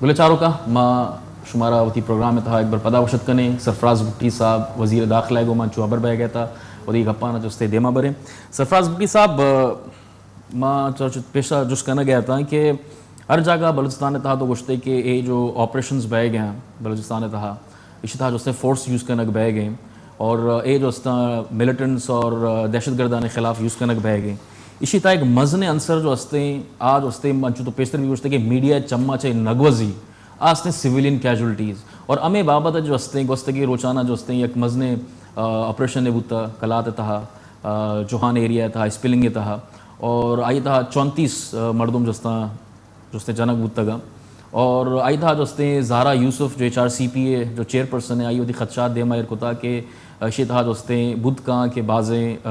بلے چاروکاں، ما شمارا وتی پروگرام ءِ تہا یک بر پدا وش اتک کنیں۔ سرفراز بگٹی صاحب، وزیر داخلہ ءَ گوں ما انچو ہبر بئیگ ءَ ات، وتی گپاں چہ استیں دیما بریں۔ سرفراز بگٹی صاحب، ما چہ پیشا جست کنگ ءَ اتاں کہ ہر جاگہ بلوچستان ءِ تہا تو گوشتے کہ اے جو آپریشنز بئیگ ءَ ایں بلوچستان ءِ تہا، ایشی تہا جو استیں فورس یوز کنگ بئیگ ءَ ایں اور اے جو استاں ملیٹنٹس اور دہشت گردانی خلاف یوز کنگ بئیگ ءَ ایں۔ ایشی تہا ایک مزنیں عنصر جو استیں، آ جو استیں، من چو تو پیشتر بھی گوشتے کہ میڈیا چما چہ نگوزی، آ استیں سویلین کیژوئلٹیز۔ اور ہمے بابت جو استیں، گوستگیں روچانا جو استیں، یک مزنیں، آ، آپریشن بوتا کلات ءِ تہا، آ، جوہان ایریا ءِ تہا، اسپلنگ ءِ تہا، اور آئی تہا چونتیس، آ، مردم جو استاں، جو استیں جنگ بوتگاں۔ اور آئی تہا جو استیں زہرا یوسف جو ایچ آر سی پی ءِ جو چیئرپرسن ہے، آئی وتی خدشات دیما ایر کتا کہ ایشی تہا جو استیں بوت کاں کہ بازیں، آ،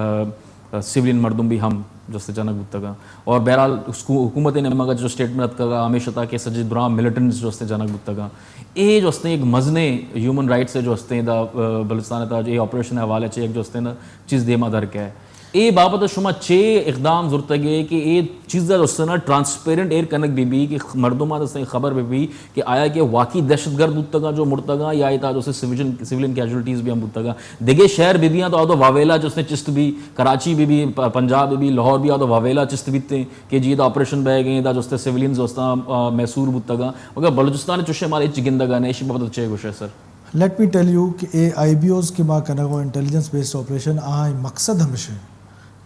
آ، سویلین مردم بھی ہم جو استیں جنگ بوتگاں۔ اور بہرحال اسکو-، حکومت ءِ نیمگا جو اسٹیٹمنٹ اتکگا ہمیش اتا کہ سجے دراہ ملیٹنٹس جو استیں جنگ بوتگاں۔ اے جو استیں ایک مزنیں ہیومن رائٹس ءِ جو استیں دا، آ، بلوچستان ءِ تہا جو اے آپریشن ءِ حوالے چہ یک جو استیں نا چیز دیما در کئے۔ اے بابت ءَ شما چے اقدام زرتگ ئے کہ اے چیز ءَ جو استیں نا ٹرانسپیرنٹ ایر کنگ بہ بی کہ مردماں جو استیں خبر بہ بی کہ آیا کہ واقعی دہشت گرد بوتگاں جو مرتگاں یا اے تہا جو استیں سویلین، سویلین کیژوئلٹیز بھی ہم بوتگاں۔ دگہ شہر بہ بیاں تو آ تو واویلا جو استیں چست بی، کراچی بہ بی، پ-، پنجاب بہ بی، لاہور بی آ تو واویلا چست بیتیں کہ جی دا آپریشن بئیگ ءَ ایں، دا جو استیں سویلینز جو استاں، آ، محصور بوتگاں۔ مگر بلوچستان ءَ چوشیں مارا ہچ گندگا نہ، ایشی بابت ءَ چے گوشے سر؟ لیٹ می ٹیل یو کہ اے آئی بی اوز کہ ما کنگ ءَ انٹیلیجنس بیسڈ آپریشن، آہاں مقصد ہمیش ایں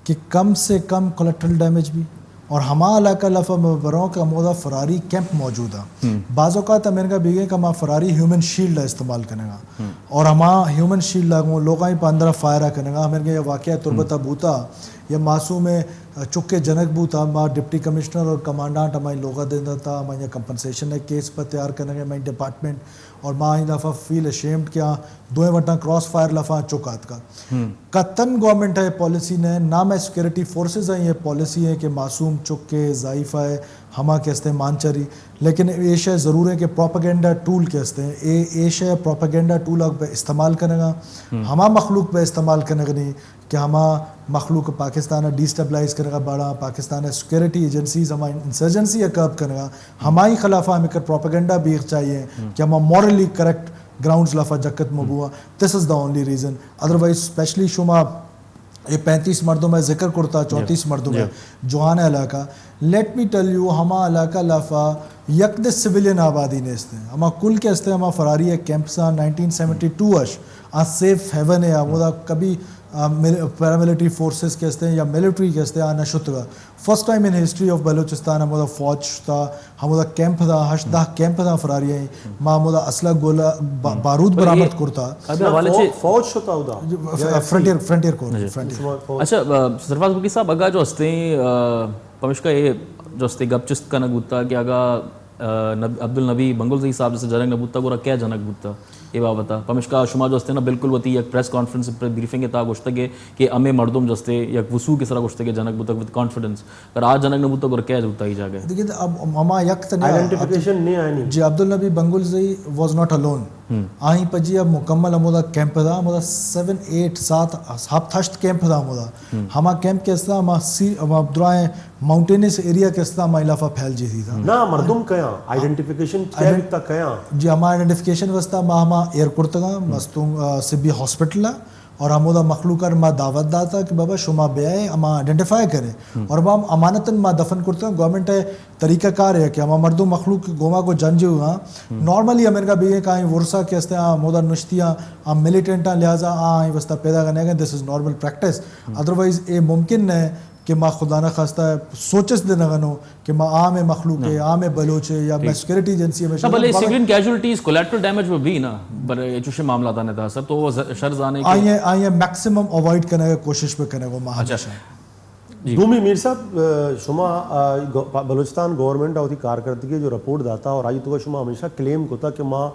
کہ کم سے کم کولیٹرل ڈیمیج بی اور ہما علاقہ لافا ما بروں کہ ہمودا فراری کیمپ موجود ایں۔ بعض اوقات ہمینگا بیگ ءَ کہ ہما فراری ہیومن شیلڈ ءَ استعمال کنگا اور ہما ہیومن شیلڈ ءَ گوں لوگاں پہ اندرا فائر ءَ کنگا۔ ہمینگا یہ واقعہ تربت ءَ بوتا، یہ معصوم چکے جنگ بوتا، ما ڈپٹی کمشنر اور کمانڈانٹ ہمائی لوگا دیندا تا، ہمائی کمپنسیشن ءِ کیس پہ تیار کنگا، ہمائی ڈپارٹمنٹ اور ما آئی لافا فیل اشیمڈ کہ آ دوئیں وٹاں کراس فائر لافا چک آتکا۔ قطعاً گورنمنٹ ءِ پالیسی نہ، نہ مئے سیکورٹی فورسز ءِ یہ پالیسی ایں کہ معصوم چک ءِ، ضعیفہ ءِ، ہما کہ استیں مانچری، لیکن ایشی ضرور ایں کہ پروپیگنڈا ٹول کہ استیں، اے، ایشی پروپیگنڈا ٹول ءَ پہ استعمال کنگا، ہما مخلوق پہ استعمال کنگ نہ ایں کہ ہما مخلوق پاکستان ءَ ڈیسٹیبلائز کنگا، باڑا پاکستان ءِ سیکورٹی ایجنسیز ہما انسرجنسی ءَ کرب کنگا، ہمائی خلاف ہمیں کر پروپیگنڈا بیگ چاہیے کہ ہما مورلی کریکٹ گراؤنڈز لافا جکت مبوا۔ This is the only reason. Otherwise especially شما اے پینتیس مردم ءِ ذکر کرتا، چونتیس مردم ءِ جوان علاقہ۔ لیٹ می ٹیل یو، ہما علاقہ لافا یک دے سویلین آبادی نیست ایں۔ ہما کل کہ استیں، ہما فراری ءِ کیمپس آں، نائنٹین سیونٹی ٹو اش آ سیف ہیون ایں، ہمودا کبھی، آ، مل-، پیراملٹری فورسز کہ استیں یا ملٹری کہ استیں، آ نہ شتگا۔ First time in history of Balochistan ہمودا فوج شتا، ہمودا کیمپ دا، ہشت دہ کیمپ دا فراری ایں۔ ما ہمودا اسلحہ گولہ با-، بارود برآمد کرتا۔ ابھی حوالے فو-، سے فوج شتا اودا؟ فرنٹیئر، فرنٹیئر کور، فرنٹیئر۔ اچھا، آ، سرفراز بگٹی صاحب، اگا جو استیں، آ، پمشکا اے جو استیں گپ چست کنگ بوتا کہ اگا، آ، نب-، عبدالنبی بنگلزئی صاحب جیسے جنگ نہ بوتا، گورا کیا جنگ بوتا؟ اے بابت ءَ۔ پمشکا شما جو استیں نا بالکل وتی یک پریس کانفرنس، پریس بریفنگ ءِ تہا گوشتگ ئے کہ ہمے مردم جو استیں یک وثوق ءِ سرا گوشتگ ئے جنگ بوتگ وت کانفیڈنس۔ اگر آ جنگ نہ بوتگ گڑا کئے بوتگ اے جاگہ؟ دیکھیے، اب ہما یک تنیا آئیڈنٹیفیکیشن نہیں آئی نہیں۔ جی، عبدالنبی بنگلزئی واز ناٹ الون۔ آئی پجی اب مکمل ہمودا کیمپ دا، ہمودا سیون، ایٹ، سات، ہفت، ہشت کیمپ دا ہمودا۔ ہما کیمپ کہ استا، ہما سی-، ہما درائیں ماؤنٹینس ایریا کہ استا، ہما لافا پھیل جیتی تھا۔ نا، مردم کیا؟ آئیڈنٹیفیکیشن کیا آئیڈن-، بیتا کیا؟ جی، ہما آئیڈنٹیفیکیشن واسطہ ما ہما ایر کرتگا، مستونگ، آ، سبی ہاسپٹل ءَ، اور ہمودا مخلوق ءَ ما دعوت داتا کہ بابا شما بیائے، ہما آئیڈنٹیفائی کرے۔ اور ہما امانتاً ما دفن کرتگا۔ گورنمنٹ ءِ طریقہ کار ہے کہ ہما مردم مخلوق گوما کو جنج ہوگا۔ نارملی امریکہ بھی کہ آئیں ورثہ کہ استے، آ، ہمودا نشتی آ، آ ملیٹنٹ آ، لہذا آ، آئیں واسطہ پیدا کرنے گئے، this is normal practice۔ Otherwise اے ممکن نہ ہے کہ ما خدا نہ خواستہ سوچس دے نہ گنو کہ ما عام مخلوق ہے، عام بلوچ ہے یا میں سیکورٹی ایجنسی میں شامل، بلے سیولین کیژوئلٹیز، کولیٹرل ڈیمیج وہ بھی نا، پر چوشے معاملہ تھا نہ تھا سر، تو وہ ز-، شر زانے کہ آئیں، آئیں میکسیمم اوائڈ کرنے کی کوشش پہ کرنے کو ما اچھا۔ ہمیشہ۔ جی۔ دومی میر صاحب، آ، شما، آ، گو-، پا-، بلوچستان گورنمنٹ ءَ وتی کارکردگی جو رپورٹ داتا اور آئی تو شما ہمیشہ کلیم کتا کہ ما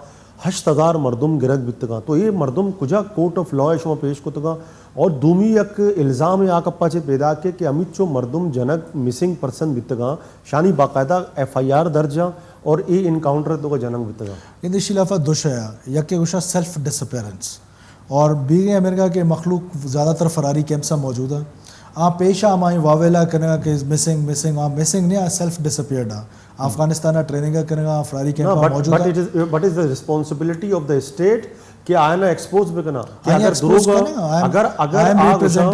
ہشت ہزار مردم گرگ بیتگاں، تو اے مردم کجا کورٹ آف لا ءَ شما پیش کتگاں؟ اور دومی یک الزام آ کپا چے پیدا کے کہ ہمیچو مردم جنگ مسنگ پرسن بیتگاں، شانی باقاعدہ ایف آئی آر درج آں اور اے انکاؤنٹر تو جنگ بیتگاں۔ اندی شلافا دو شے آ، یکے گوشا سیلف ڈس اپیئرنس۔ اور بیگے امریکہ کے مخلوق زیادہ تر فراری کیمپس موجود ہیں۔ آ پیشا ہمائی واویلا کنگا کہ مسنگ، مسنگ، آ مسنگ نہیں، آ سیلف ڈسپیئرڈ آ۔ افغانستان ٹریننگ کنگا، فراری کیمپ موجود ہے۔ But it is, but is the responsibility of the state کہ آیانا ایکسپوز بکنا کہ اگر دروگ، اگر، اگر آ گوشاں،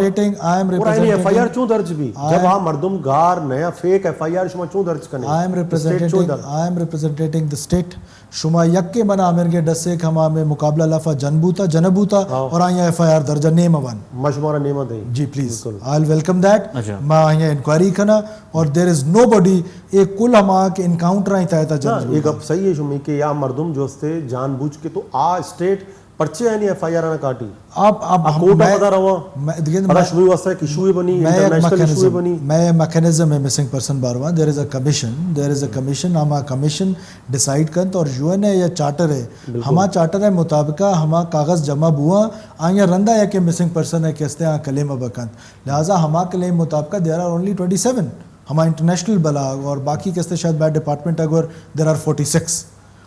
اور آیانی ایف آئی آر چون درج بی؟ جب آ مردم گار نیا فیک ایف آئی آر شما چون درج کنے؟ I am representing the state. شما یکے منا امرگے ڈسے کہ ہما میں مقابلہ لافا جن بوتا، جن بوتا، اور آیا ایف آئی آر درجہ نیم ون۔ ما شمارا نیما دیں۔ جی، پلیز۔ بالکل۔ I will welcome that۔ ما آیا انکوائری کنا، اور there is nobody، اے کل ہما کہ انکاؤنٹر آئی تحت جن بوتا۔ یہ گپ صحیح ہے شمی کہ یا مردم جو استے جان بوجھ کے تو آ اسٹیٹ پرچے آنی ایف آئی آر آنا کاٹی۔ آپ، آپ آ کورٹ پدا رواں۔ پدا شمی واسطہ ایک ایشو بنی، انٹرنیشنل ایشو بنی۔ میں میکانزم ہے missing person Barwan. There is a commission، there is a commission، ہما کمیشن ڈیسائیڈ کنت اور یو این اے یا چارٹر ہے، ہما چارٹر ہے مطابقہ ہما کاغذ جمع بوا، آیا رندا یا کہ مسنگ پرسن ہے کہ استے آ کلیم بکنت۔ لہذا ہما کلیم مطابقہ there are only twenty seven، ہما انٹرنیشنل بلاغ اور باقی کہ استے شاید بیر ڈپارٹمنٹ اگر there are forty six۔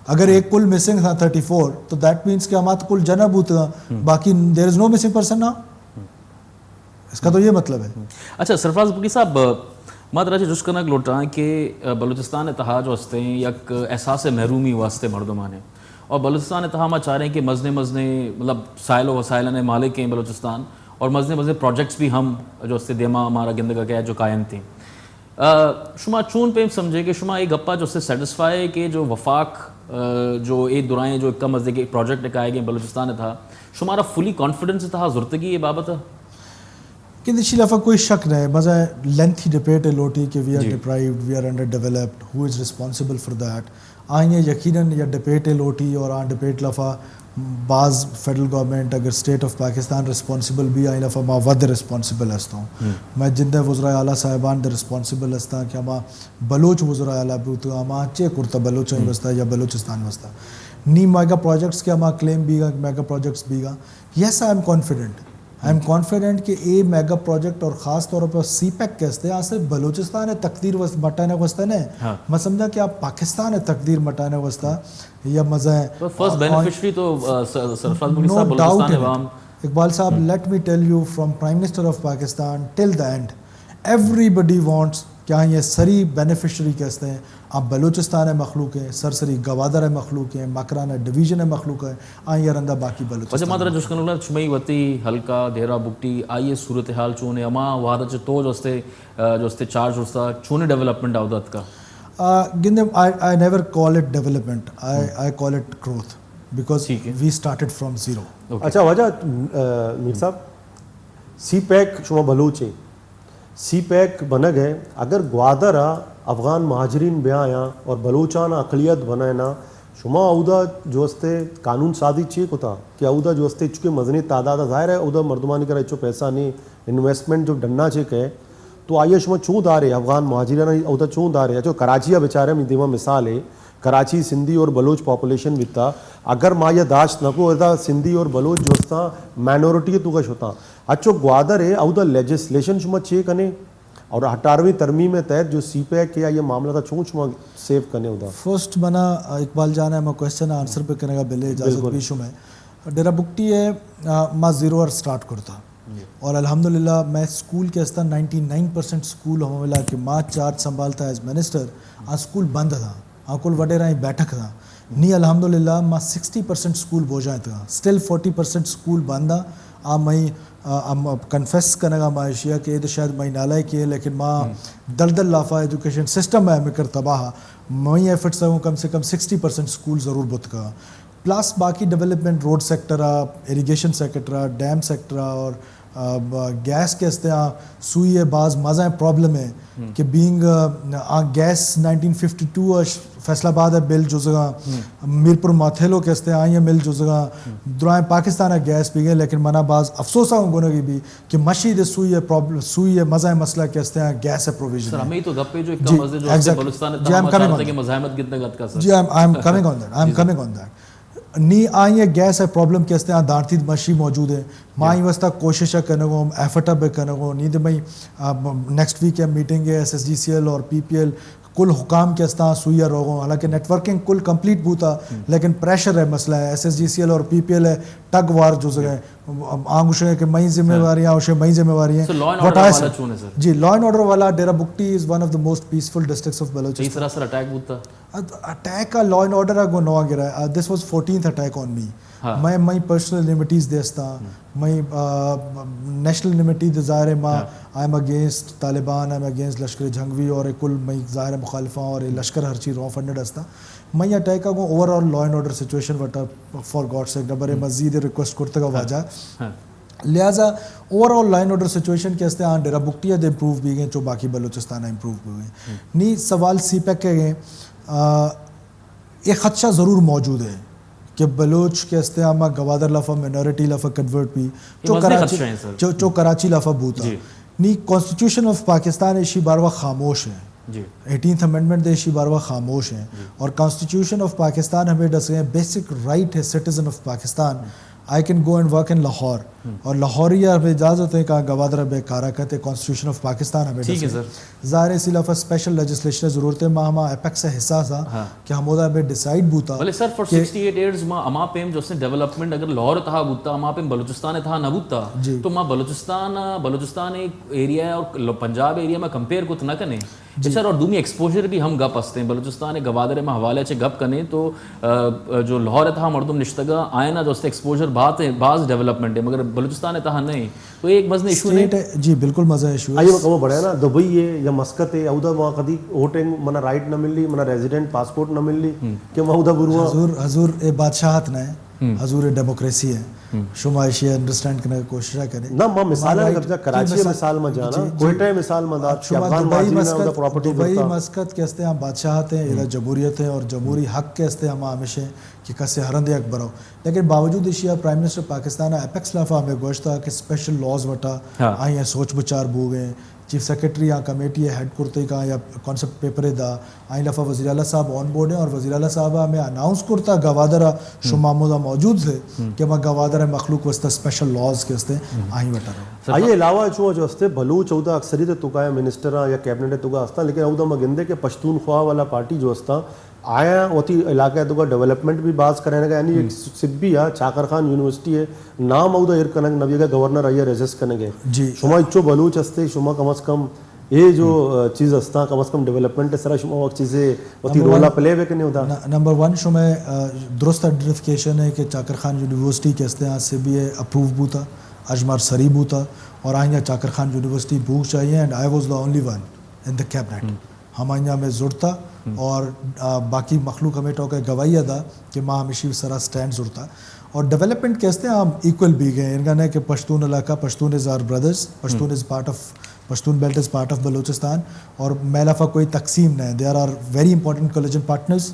اگر ایک کل مسنگ تھا تھرٹی فور، تو دیٹ مینس کہ ہما تو کل جنہ بوتگا، باقی there is no missing person now۔ اس کا تو یہ مطلب ہے۔ اچھا، سرفراز بگٹی صاحب، ما ترا چہ جست کنگ لوٹاں کہ بلوچستان تہا جو ہستیں یک احساس محرومی واسطے مردمانے، اور بلوچستان تہا ما چاریں کہ مزنے مزنے، مطلب، سائل و وسائلن مالک ہیں بلوچستان، اور مزنے مزنے پروجیکٹس بھی ہم جو ہستے دیما ہمارا گندگا کہ جو قائم تھیں۔ آ، شما چون پیم سمجھے کہ شما اے گپا جو سے سیٹسفائی ہے کہ جو وفاق، آ، جو اے درائیں جو کم از دے کہ پروجیکٹ کائے گئے بلوچستان تھا، شمارا فلی کانفیڈنس تھا زرتگی اے بابت؟ کہ دشی لفا کوئی شک نہ ہے، مزہ لینتھی ڈبیٹ ہے لوٹی کہ we are deprived, we are underdeveloped, who is responsible for that؟ آئیں یقیناً یا ڈبیٹ ہے لوٹی اور آ ڈبیٹ لفا باز فیڈرل گورنمنٹ اگر اسٹیٹ آف پاکستان ریسپانسبل بھی آئی لفا ما ود ریسپانسبل ہستوں۔ میں جندہ وزراء اعلیٰ صاحبان دے ریسپانسبل ہستاں کہ ہما بلوچ وزراء اعلیٰ بوتگا ہما چے کرتا بلوچ واسطہ یا بلوچستان واسطہ۔ نی میگا پروجیکٹس کہ ہما کلیم بیگا، میگا پروجیکٹس بیگا، yes, I am confident, I am confident کہ اے میگا پروجیکٹ اور خاص طور پر سی پیک کہ استے آ صرف بلوچستان ہے تقدیر واسطہ مٹانے واسطہ نہیں۔ میں سمجھا کہ آپ پاکستان ہے تقدیر مٹانے واسطہ یا مزہ ہے۔ فرسٹ بینیفیشری تو، آ، س-، سرفراز بگٹی صاحب بلوچستان عوام۔ اقبال صاحب، let me tell you from Prime Minister of Pakistan till the end, everybody wants کہ آئی سری بینیفیشری کہ استے ہیں، آ بلوچستان ہے مخلوق ہیں، سرسری گوادر ہے مخلوق ہیں، مکران ہے ڈویژن ہے مخلوق ہیں، آئی رندا باقی بلوچستان۔ وجہ ما ترا جست کنگ لوٹاں، شمئی وتی حلقہ دیرہ بگٹی آئی صورتحال چون ہے، ہما وہدا چہ تو جو استے، آ، جو استے چارج رستا، چون ڈیولپمنٹ آودا اتکا؟ آ، گندے، I, I never call it development, I, I call it growth because we started from zero. اچھا واجہ، آ، میر صاحب، سی پیک شما بلوچ ہیں، سی پیک بنگ ہے، اگر گوادر ء افغان مہاجرین بیایاں اور بلوچان اقلیت بنائینا، شما اودا جو استے قانون سازی چی کتا کہ اودا جو استے چونکہ مزنی تعداد ء ظاہر ہے اودا مردمانی کرا ہچو پیسہ نہیں، انویسٹمنٹ جو ڈنا چے کئے، تو آئی ء شما چون دارے؟ افغان مہاجرین اودا چون دارے؟ اچھو کراچی ء بچارے، ہمیں دیما مثال ہے، کراچی سندھی اور بلوچ پاپولیشن بیتا، اگر ما یہ داشت نہ کو ادا سندھی اور بلوچ جو استا مائنورٹی تو کا شتا، اچھو گوادر ہے، اودا لیجسلیشن شما چے کنے؟ اور اٹھارہویں ترمیم ء تحت جو سی پیک ہے، یہ معاملہ تھا چون شما سیو کنے ادا؟ فرسٹ منا، آ، اقبال جان ہے، میں کوشچن آنسر پہ کرنے کا بلے اجازت بھی شما ہے۔ ڈیرہ بگٹی ہے، آ، ما زیرو اور سٹارٹ کرتا۔ اور الحمدللہ میں اسکول کے استا نائنٹی نائن پرسینٹ اسکول ہم ملا کہ ما چارج سنبھالتا ایز منسٹر، آ اسکول بند تھا۔ آ کل وڈیرا ہی بیٹھک تھا۔ نی الحمدللہ ما سکسٹی پرسینٹ اسکول بوجا اتگا، اسٹل فورٹی پرسینٹ اسکول بند آ۔ آ مئی، آ، ہم کنفیس کنگا ما ایشیا کہ اے تو شاید مئی نالائکی ہے، لیکن ما دلدل لافا ایجوکیشن سسٹم ہے ہمیں کر تباہ۔ مئی ایفرٹس ہوں کم سے کم سکسٹی پرسینٹ اسکول ضرور بتکا۔ پلس باقی ڈیولپمنٹ روڈ سیکٹر آ، ایریگیشن سیکٹر آ، ڈیم سیکٹر آ اور آ، ب-، گیس کے استے آ سوئی ہے باز مزہ پرابلم ہے کہ بینگ، آ، آ گیس نائنٹین ففٹی ٹو آ ش-، فیصل آباد ہے بل جزگا، میرپور ماتھیلو کے استے آئی ہے مل جزگا، درائیں پاکستان ہے گیس بھی گئے، لیکن منا باز افسوس آ گنگی بھی کہ مشید سوئی ہے پرابلم، سوئی ہے مزہ مسئلہ کے استے آ گیس ہے پروویژن سر، ہے۔ ہمیں تو گپے جو ایک جی، کم از جو استے ایگزیکٹلی۔ بلوچستان جی، I am coming on that. مزاحمت گندگ اتکا سر۔ جی، I am, I am coming on that, I am جی، سر۔ Coming on that. نی آئی گیس ہے پرابلم کہ استے آ دانتید مشی موجود ہے۔ ما آئی واسطہ کوشش کنگو، ایفرٹ بہ کنگو۔ نی دے مئی، آ، نیکسٹ ویک ہے میٹنگ ہے S S G C L اور پی پی ایل، کل حکام کہ استاں سوئی ءَ روغوں، حالانکہ نیٹ ورکنگ کل کمپلیٹ بوتا، لیکن پریشر ءِ مسئلہ ایں، S S G C L اور پی پی ایل ءِ ٹگ وار جزگ ایں۔ آں گوشگ ایں کہ مئی ذمہ واری ایں، اوشے مئی ذمہ واری ایں۔ سو لا اینڈ آرڈر والا چون ایں سر؟ جی، لا اینڈ آرڈر والا، Dera Bugti is one of the most peaceful districts of Balochistan. سراسر اٹیک بوتا؟ اٹیک ءَ لا اینڈ آرڈر ءَ گوں نواں گرا۔ This was fourteenth attack on me. میں، مئی پرسنل انمٹیز دے استاں، مئی، آ، نیشنل انمٹی دے ظاہر ہے ما، I am against Taliban, I am against لشکر جھنگوی اور اے کل مئی ظاہر ہے مخالفاں اور اے لشکر ہرچی را فنڈڈ استاں۔ مئی اٹیک ءَ گوں over all law and order situation وٹا فار گاڈ سیک نبر اے مزید ریکویسٹ کرتگ ءَ واجہ۔ لہذا over all law and order situation کہ استے آں ڈیرہ بگٹی ءَ دے امپروو بیگ ایں، چو باقی بلوچستان ءَ امپروو بیگ ایں۔ نی سوال سی پیک ءِ ایں، آ، اے خدشہ ضرور موجود ہے کہ بلوچ کہ استے ہما گوادر لافا، مینارٹی لافا کنورٹ بی، چو کراچی، چو، چو کراچی لافا بوتا۔ نی کانسٹیٹیوشن آف پاکستان ایشی باروا خاموش ہے۔ ایٹینتھ امینڈمنٹ دے ایشی باروا خاموش ہے۔ اور کانسٹیٹیوشن آف پاکستان ہمیں ڈس گئے بیسک رائٹ ہے citizen of Pakistan, I can go and work in Lahore. اور لاہوری ءَ ہمیں اجازت ہے کہ گوادر بے کارا کتے، کانسٹیٹیوشن آف پاکستان ہمیں ڈس گئے۔ ظاہر ہے اسی لافا اسپیشل لیجسلیشن ضرورت ہے، ما ہما ایپیکس حساس ہاں کہ ہمودا بے ڈیسائیڈ بوتا۔ بلے سر، فار سکسٹی ایٹ ایئرز ما ہما پیم جو استے ڈیولپمنٹ اگر لاہور تہا بوتا، ہما پیم بلوچستان تہا نہ بوتا، تو ما بلوچستان، بلوچستان ایک ایریا ہے اور پنجاب ایریا ما کمپیئر کت نہ کنے۔ سر، اور دومی ایکسپوژر بھی ہم گپ استے ہیں، بلوچستان گوادر ما حوالے چے گپ کنے تو، آ، جو لاہور تہا مردم نشتگا آئینا جو استے ایکسپوژر بات ہے، باز ڈیولپمنٹ ہے، مگر بلوچستان تہا نہیں۔ تو ایک مزن ایشو نہیں؟ اسٹیٹ ہے، جی، بالکل مزن ایشو ہے۔ آئیے کمو بڑھیا نا، دبئی ہے یا مسقط ہے، اودا ما کدی ووٹنگ، منا رائٹ نہ ملی، منا ریزیڈنٹ پاسپورٹ نہ ملی کہ ما اودا برواں۔ حضور، حضور، اے بادشاہت نہ ہے، حضور، اے ڈیموکریسی ہے۔ شما ایشی انڈرسٹینڈ کرنے کی کوشش کرے۔ نہ، ما مثال ہے، کراچی مثال ما جانا، کوئٹہ مثال ما دات کہ افغان مہاجرین اودا پراپرٹی دبئی مسقط کہ استے ہم بادشاہت ہیں، ادا جمہوریت ہے اور جمہوری حق کہ استے ہم ہمیشہ کہ کسے ہرندے حق برو۔ لیکن باوجود ایشی ءَ پرائم منسٹر پاکستان ءَ ایپیکس لافا ہمیں گوشتا کہ اسپیشل لاز وٹا آئی ءَ سوچ بچار بوگ ءَ، چیف سیکرٹری آ کمیٹی ءَ ہیڈ کرتے کا یا کانسیپٹ پیپر ءَ دا، آئی لافا وزیر اعلیٰ صاحب آن بورڈ ہیں اور وزیر اعلیٰ صاحب ءَ ہمیں اناؤنس کرتا گوادر ءَ شما ہمودا موجود تھے کہ ما گوادر ءِ مخلوق واسطہ اسپیشل لاز کے استے آئی وٹا رہو۔ آئی علاوہ چو جو استے بلوچ اودا اکثریت تو کا منسٹر یا کیبنٹ تو کا استا، لیکن اودا ما گندے کہ پشتونخوا والا پارٹی جو استا آیا وتی علاقہ تو کا ڈیولپمنٹ بھی باز کرنے گا، یعنی ایک سبی ہے چاکر خان یونیورسٹی ہے، نام اودا ایر کنگ نبی کا گورنر آئی ریزسٹ کرنے گے۔ جی۔ شما اچو بلوچ استے، شما کم از کم اے جو، آ، چیز استا، کم از کم ڈیولپمنٹ سرا شما وقت چیزے وتی رولا پلے بکنے ہوتا۔ نمبر ون، شما، آ، درست آئیڈینٹیفیکیشن ہے کہ چاکر خان یونیورسٹی کے استے آ سبی اے اپروو بوتا، اجمار سری بوتا اور آئیں چاکر خان یونیورسٹی بوگ چاہیے، and I was the only one in the cabinet۔ ہمائی ہمیں زرتا اور، آ، باقی مخلوق ہمیں ٹوکے گواہی ادا کہ ما ہمیشی سرا سٹینڈ زرتا۔ اور ڈیولپمنٹ کے استے ہم ایکول بھی گئے، انگا نے کہ پشتون علاقہ، Pashtun is our brothers, Pashtun is part of, Pashtun belt is part of Balochistan, اور میلافا کوئی تقسیم نہیں۔ They are our very important coalition partners.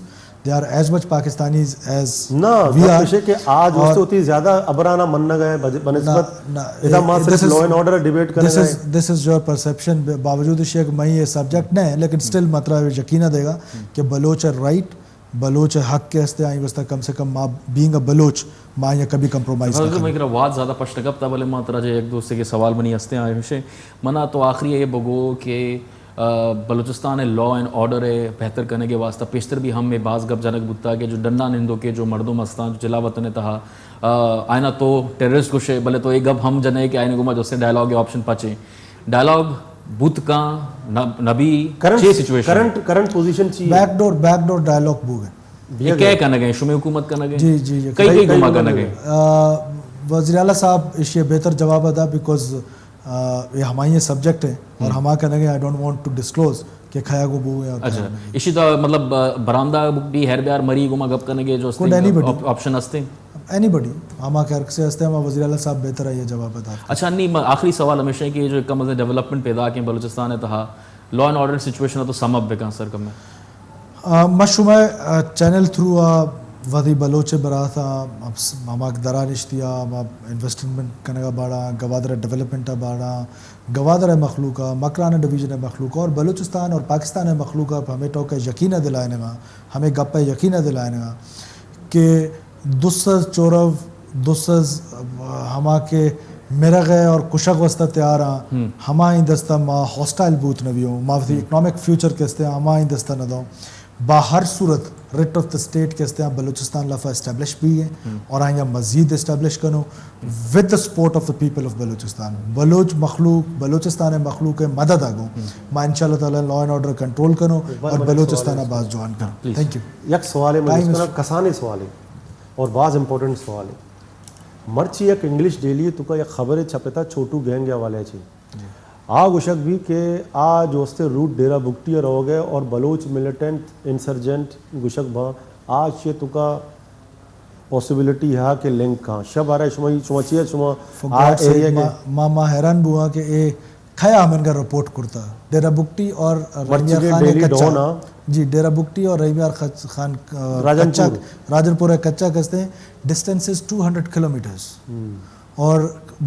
They are as much Pakistanis as نہ، we are۔ گپ ایشے کہ آج اور اس تو اتنی زیادہ ابرانا منگ ہے بج-، بنسبت نہ، نہ، ادا ما صرف لا اینڈ آرڈر ڈیبیٹ کرنے۔ This is, this is your perception۔ باوجود ایشی کہ میں یہ سبجیکٹ نہیں ہے، لیکن سٹل مطلب یقین دے گا کہ بلوچ رائٹ، بلوچ حق کے استے آئی واسطہ کم سے کم ما بینگ اے بلوچ ما یہ کبھی کمپرومائز نہ کریں۔ میں کرا واد زیادہ پشت گپ تھا، بلے ما ترا جے ایک دوسرے کے سوال منی ہستے آئے ہوشے۔ منا تو آخری یہ بگو کہ آ، بلوچستان ءِ لا اینڈ آرڈر ءِ بہتر کنگ ءِ واستہ پیشتر بھی ہم اے باز گپ جنگ بوتا کہ جو ڈنا نندوکے جو مردم استاں، جو جلا وطن ءِ تہا، آ، آئینا تو ٹیررسٹ گوشے، بلے تو اے گپ ہم جنے کہ آئینے گوما جو سے ڈائیلاگ ءِ آپشن پچے۔ ڈائیلاگ بوت کاں، نہ، نبی، کرنٹ، چے سچویشن؟ کرنٹ، کرنٹ پوزیشن چی ہے؟ Back door, back door dialogue Bogue ءَ۔ اے کئے کنگ ءَ؟ شمے حکومت کنگ ءَ؟ جی، جی، جی۔ کئی، کئی کئی گوما کنگ ءَ؟ آ، وزیر اعلیٰ صاحب ایشی بہتر جواب ادا، بیکاز آ، یہ ہمائی سبجیکٹ ہے اور ہما کنگے، I don't want to disclose کہ کھایا گو بو یا اچھا، کھایا نہیں۔ اشی تو مطلب، آ، برامدہ بھی ہر بیار مری گوما گپ کنگے جو استے کوڈ اینی بڈی۔ آپ-، آپشن ہستے؟ اینی بڈی۔ ہما کہ ہر کسے ہستے، ہما وزیر اعلیٰ صاحب بہتر ہے یہ جواب بتا۔ اچھا، نہیں، م-، آخری سوال ہمیشہ ہے کہ جو کم از کم ڈیولپمنٹ پیدا کہ بلوچستان ہے تہا لا اینڈ آرڈر سچویشن تو سم اپ بکن سر کم میں۔ آ، ما شما، آ، چینل تھرو آ وتی بلوچ برات آ، ہما درا نشتی آ، ہما انویسٹمنٹ کنگا باڑا، گوادر ڈیولپمنٹ آ باڑا، گوادر مخلوق آ، مکران ڈویژن مخلوق آ اور بلوچستان اور پاکستان مخلوق آ ہمیں ٹوک یقین دلائنگا، ہمیں گپ یقین دلائنگا کہ دو سد چورو، دو سد، آ، ہما کہ مرغ ءَ اور کشگ واسطہ تیار آں، ہمائی دستہ ما ہاسٹائل بوت نہ بیوں، ما وتی اکنامک فیوچر کہ استیں ہمائی دستہ نہ دوں۔ با ہر صورت ریٹ آف دا اسٹیٹ کہ استیں بلوچستان لفا اسٹیبلش بی ایں اور آئیاں مزید اسٹیبلش کنوں، with the support of the people of Balochistan. Baloch مخلوق، بلوچستان مخلوق مدد آ گوں ما انشاءاللہ تعالی لا اینڈ آرڈر کنٹرول کنوں اور بلوچستان باز جوان کنوں۔ Thank you. یک سوال ہے، کسانیں سوال ہے اور باز امپورٹنٹ سوال ہے۔ مرچی یک انگلش ڈیلی توکا یک خبرے چھپتا چھوٹو گینگ ءِ حوالے چی۔ آ گوشگ بی کہ آ جو استے روٹ ڈیرہ بگٹی ءَ روگ ءَ اور بلوچ ملیٹنٹ انسرجنٹ گوشگ باں، آ چی توکا پاسیبلٹی ہے کہ لنک کاں۔ شب آ رہا ہے، شما، شما چی ہے، شما آ ایریا کے ما، ما، ما حیران بواں کہ اے کھیا ہمنگا رپورٹ کرتا۔ ڈیرہ بگٹی اور رحیم یار خان کچا۔ جی، ڈیرہ بگٹی اور رحیم یار خان، آ، راجن پور۔ راجن پور ہے کچا کستے ہیں، distance is two hundred kilometres. اور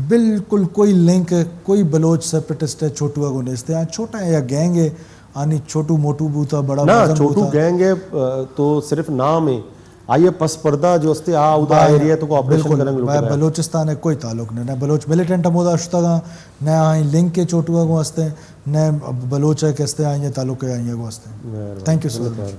بالکل کوئی لنک، کوئی بلوچ سیپریٹسٹ ہے چھوٹو کو نیستے۔ ہاں، چھوٹا ہے یا گینگ ہے، آنی چھوٹو موٹو بوتا، بڑا نہ، موٹو گینگ ہے، آ، تو صرف نام ہے۔ آئی پس پردہ جو استے آ اودا ایریا توکا آپریشن کنگ لوٹتا۔ بلوچستان ہے کوئی تعلق نہیں، نہ بلوچ ملیٹنٹ ہمودا اشتگا، نہ آئی لنک کے چھوٹو کو استے، نہ بلوچ ہے کستے آئی تعلق ہے آئی کو استے۔ تھینک یو سو مچ۔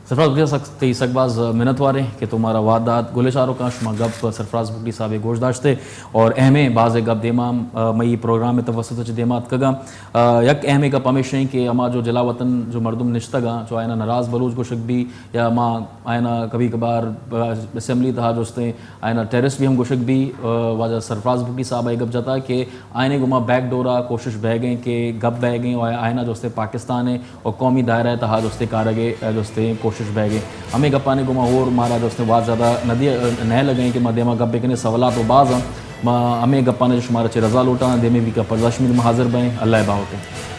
سرفراز بگٹی صاحب، تئی سک باز منت واریں کہ تو مارا وعد دات۔ گلیں چاروکاں، شما گپ سرفراز بگٹی صاحب گوش داشتے اور اہمیں بازیں گپ دیما، آ، مئی پروگرام توسط چ دیما اتکگاں۔ آ، یک اہمیں گپ ہمیش ہیں کہ ہما جو جلا وطن جو مردم نشتگاں، چو آئینا ناراض بلوچ گوشگ بی یا ما آئینا کبھی کبھار، آ، اسمبلی تہا جو استے آئینا ٹیررسٹ بھی ہم گوشگ بی، آ، واجہ سرفراز بگٹی صاحب اے گپ جتا کہ آئینے گوما بیک ڈورا کوشش بہ گئیں کہ گپ بہ گئیں اور آئینا جو استے پاکستان ہے اور قومی دائرہ تہا جو استے کارگے جو استے کوشش بہ گئیں۔ ہمیں گپانے گوما اور مارا جو استے وعد زیادہ ندی، نہ لگیں کہ ما دیما گپ بکنے، سوالات و باز ہیں۔ ما ہمیں گپانے جو شمارا چہ رضا لوٹاں، دیمے بھی کا پرداشمی ما حاضر بئیں۔ اللہ باوٹیں۔